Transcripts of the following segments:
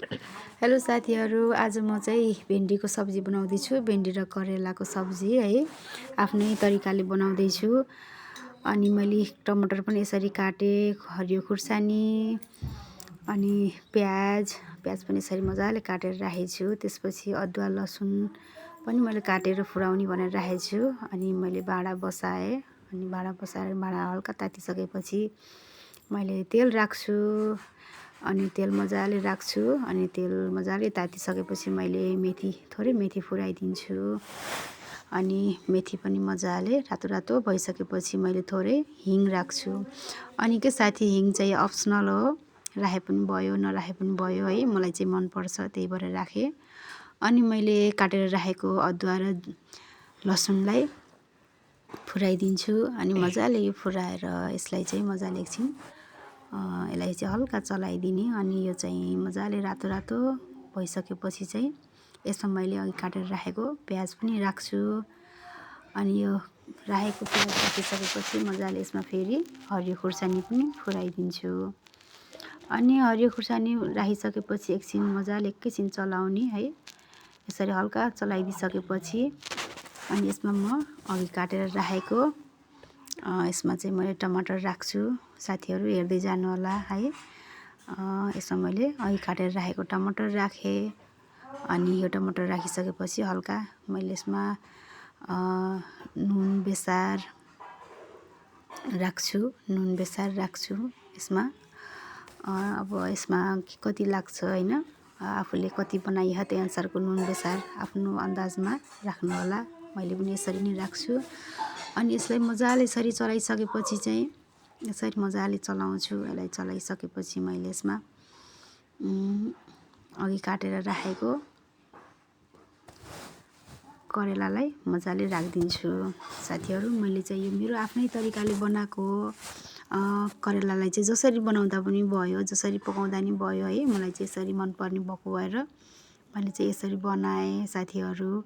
Hello साथीहरू, आज म चाहिँ भिन्डीको सब्जी बनाउँदैछु। भिन्डी र करेलाको सब्जी है, आफ्नै तरिकाले बनाउँदैछु। अनि मैले टमाटर पनि यसरी काटेँ, हरियो खुर्सानी अनि प्याज पनि यसरी मजाले काटेर राखेको छु। त्यसपछि अदुवा लसुन पनि मैले काटेर फुराउनी भनेर राखेको छु। अनि मैले भाँडा बसाएँ। अनि भाँडा बसाएर भाँडा हल्का तातिसकेपछि मैले तेल राख्छु। अनि तेल मजाले राख्छु। अनि तेल मजाले तातिसकेपछि मैले थोरै मेथी फुराइदिन्छु। अनि मेथी पनि मजाले रातो रातो भइसकेपछि मैले थोरै हिङ राख्छु। अनि के साथी, हिङ चाहिँ अप्सनल हो, राखे पनि भयो नराखे पनि भयो है, मलाई चाहिँ मनपर्छ त्यही भएर राखेँ। अनि मैले काटेर राखेको अदुवा र लसुनलाई फुराइदिन्छु। अनि मजाले यो फुराएर यसलाई चाहिँ मजाले एकछिन यसलाई चाहिँ हल्का चलाइदिने। अनि यो चाहिँ मजाले रातो रातो भइसकेपछि चाहिँ यसमा मैले अघि काटेर राखेको प्याज पनि राख्छु। अनि यो राखेको प्याज राखिसकेपछि मजाले यसमा फेरि हरियो खुर्सानी पनि फुराइदिन्छु। अनि हरियो खुर्सानी राखिसकेपछि एकछिन मजाले एकैछिन चलाउने है, यसरी हल्का चलाइदिइसकेपछि अनि यसमा म अघि काटेर राखेको यसमा चाहिँ मैले टमाटर राख्छु। साथीहरू हेर्दै जानु होला है। यसमा मैले अघि काटेर राखेको टमाटर राखेँ। अनि यो टमाटर राखिसकेपछि हल्का मैले यसमा नुन बेसार राख्छु यसमा। अब यसमा कति लाग्छ होइन, आफूले कति बनाइह त्यही अनुसारको नुन बेसार आफ्नो अन्दाजमा राख्नु होला। मैले पनि यसरी नै राख्छु। अनि यसलाई मजाले यसरी चलाइसकेपछि चाहिँ यसरी मजाले चलाउँछु। यसलाई चलाइसकेपछि मैले यसमा अघि काटेर राखेको करेलालाई मजाले राखिदिन्छु। साथीहरू, मैले चाहिँ यो मेरो आफ्नै तरिकाले बनाएको करेलालाई चाहिँ जसरी बनाउँदा पनि भयो, जसरी पकाउँदा नि भयो है, मलाई चाहिँ यसरी मनपर्ने भएको भएर मैले चाहिँ यसरी बनाएँ। साथीहरू,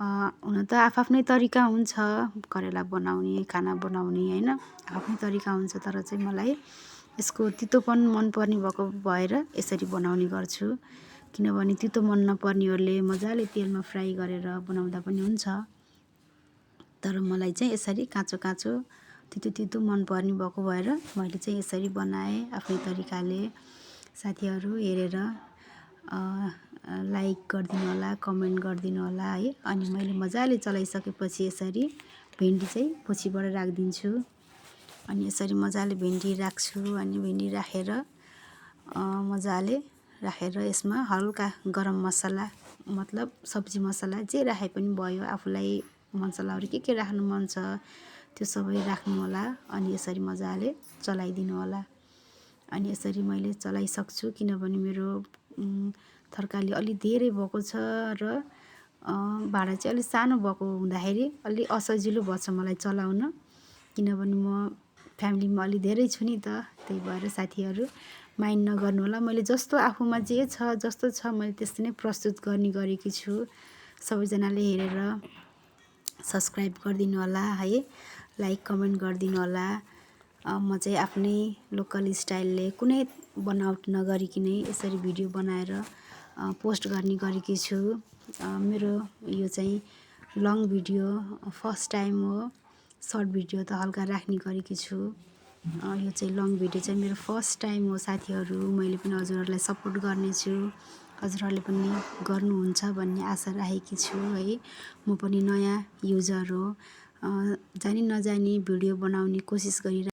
हुन त आफ्नै तरिका हुन्छ करेला बनाउने, खाना बनाउने होइन, आफ्नै तरिका हुन्छ। तर चाहिँ मलाई यसको तितोपन मनपर्ने भएको भएर यसरी बनाउने गर्छु। किनभने तितो मन नपर्नेहरूले मजाले तेलमा फ्राई गरेर बनाउँदा पनि हुन्छ। तर मलाई चाहिँ यसरी काँचो काँचो तितो मनपर्ने भएको भएर मैले चाहिँ यसरी बनाएँ आफ्नै तरिकाले। साथीहरू, हेरेर लाइक गरिदिनु होला, कमेन्ट गरिदिनु होला है। अनि मैले मजाले चलाइसकेपछि यसरी भिन्डी चाहिँ पछिबाट राखिदिन्छु। अनि यसरी मजाले भिन्डी राख्छु। अनि भिन्डी राखेर मजाले राखेर यसमा हल्का गरम मसला मतलब सब्जी मसला जे राखे पनि भयो, आफूलाई मसलाहरू के राख्नु मन छ त्यो सबै राख्नु होला। अनि यसरी मजाले चलाइदिनु होला। अनि यसरी मैले चलाइसक्छु किनभने मेरो तरकारी अलि धेरै भएको छ र भाँडा चाहिँ अलिक सानो भएको हुँदाखेरि अलि असजिलो पर्छ मलाई चलाउन। किनभने म फ्यामिलीमा अलि धेरै छु नि त, त्यही भएर साथीहरू माइन्ड नगर्नु होला। मैले जस्तो आफूमा जे छ जस्तो छ मैले त्यस्तै नै प्रस्तुत गर्ने गरेकी छु। सबैजनाले हेरेर सब्सक्राइब गरिदिनु होला है, लाइक कमेन्ट गरिदिनु होला। म चाहिँ आफ्नै लोकल स्टाइलले कुनै बनावट नगरिकनै यसरी भिडियो बनाएर पोस्ट गर्ने गरेकी छु। मेरो यो चाहिँ लङ भिडियो फर्स्ट टाइम हो। सर्ट भिडियो त हल्का राख्ने गरेकी छु। यो चाहिँ लङ भिडियो चाहिँ मेरो फर्स्ट टाइम हो। साथीहरू, मैले पनि हजुरहरूलाई सपोर्ट गर्नेछु, हजुरहरूले पनि गर्नुहुन्छ भन्ने आशा राखेकी छु है। म पनि नयाँ युजर हो, जानी नजानी भिडियो बनाउने कोसिस गरिरहेको